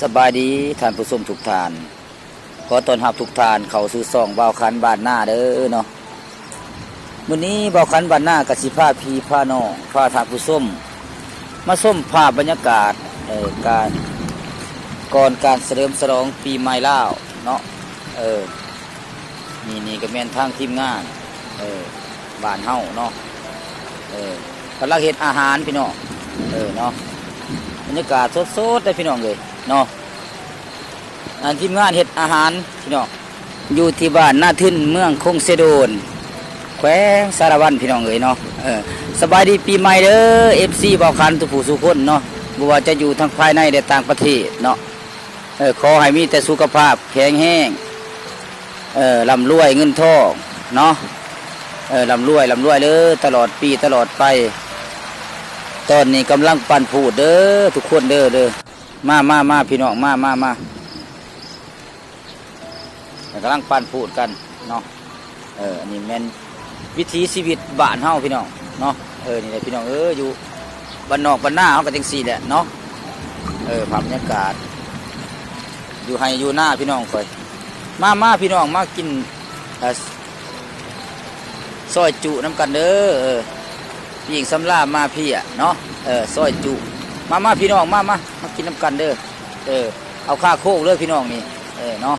ສະບາຍດີທ່ານຜູ້ຊົມທຸກທ່ານ, ຂໍຕ້ອນຮັບທຸກທ່ານເຂົ້າສູ່ຊ່ອງບ່າວຂັນບ້ານນາເດີເນາະ. ມື້ນີ້ບ່າວຂັນບ້ານນາກໍຊິພາພີ່ພານ້ອງ ພາທ່ານຜູ້ຊົມມາຊົມພາບບັນຍາກາດ ເອີ ການ ກ່ອນການສະເຫຼີມສະຫຼອງປີໃໝ່ລາວເນາະ. ເອີ ນີ້ ນີ້ກໍແມ່ນທາງທີມງານ ເອີ ບ້ານເຮົາເນາະ ເອີ ກຳລັງເຮັດອາຫານພີ່ນ້ອງ ເອີ ເນາະ. ບັນຍາກາດສົດໆເດ້ພີ່ນ້ອງເອີຍເນາະ. ອັນທີມງານເຮັດອາຫານພີ່ນ້ອງ ຢູ່ທີ່ບ້ານນາທຶນ ເມືອງຄົງເຊໂດນ ແຂວງສາລະວັນພີ່ນ້ອງເອີຍເນາະ. ເອີ ສະບາຍດີປີໃໝ່ເດີ ເອັຟຊີ ບ່າວຂັນທຸກຜູ້ສູ່ຄົນເນາະ, ບໍ່ວ່າຈະຢູ່ທັງພາຍໃນ ແລະ ຕ່າງປະເທດເນາະ. ເອີ ຂໍໃຫ້ມີແຕ່ສຸຂະພາບແຂງແຮງ ເອີ ລ່ຳລວຍເງິນທອງເນາະ ເອີ ລ່ຳລວຍ ລ່ຳລວຍເດີ ຕະຫຼອດປີຕະຫຼອດໄປ. ຕອນນີ້ກຳລັງປັ່ນພູດເດີທຸກຄົນເດີ ເດີ ມາ ມາ ມາ ພີ່ນ້ອງ ມາ ມາ ມາ ກຳລັງປັ່ນພູດກັນເນາະ. ເອີ ອັນນີ້ແມ່ນວິຖີຊີວິດບ້ານເຮົາພີ່ນ້ອງເນາະ. ເອີ ນີ້ແຫຼະພີ່ນ້ອງເອີຍ ຢູ່ບ້ານນອກບ້ານນາເຮົາກໍຈັ່ງຊີ້ແຫຼະເນາະ. ເອີ ພາບບັນຍາກາດຢູ່ໄຮ່ຢູ່ນາພີ່ນ້ອງຂ້ອຍ. ມາ ມາ ພີ່ນ້ອງ ມາກິນ ເອີ ຊອຍຈຸນຳກັນເດີ ເອີ ປີ້ງສຳລາມາເພຍເນາະ. ເອີ ຊອຍຈຸ ມາ ມາ ພີ່ນ້ອງ ມາ ມາ ມາກິນນຳກັນເດີ. ເອີ ເອົາຄາໂຄກເລີຍພີ່ນ້ອງນີ້ ເອີ ເນາະ.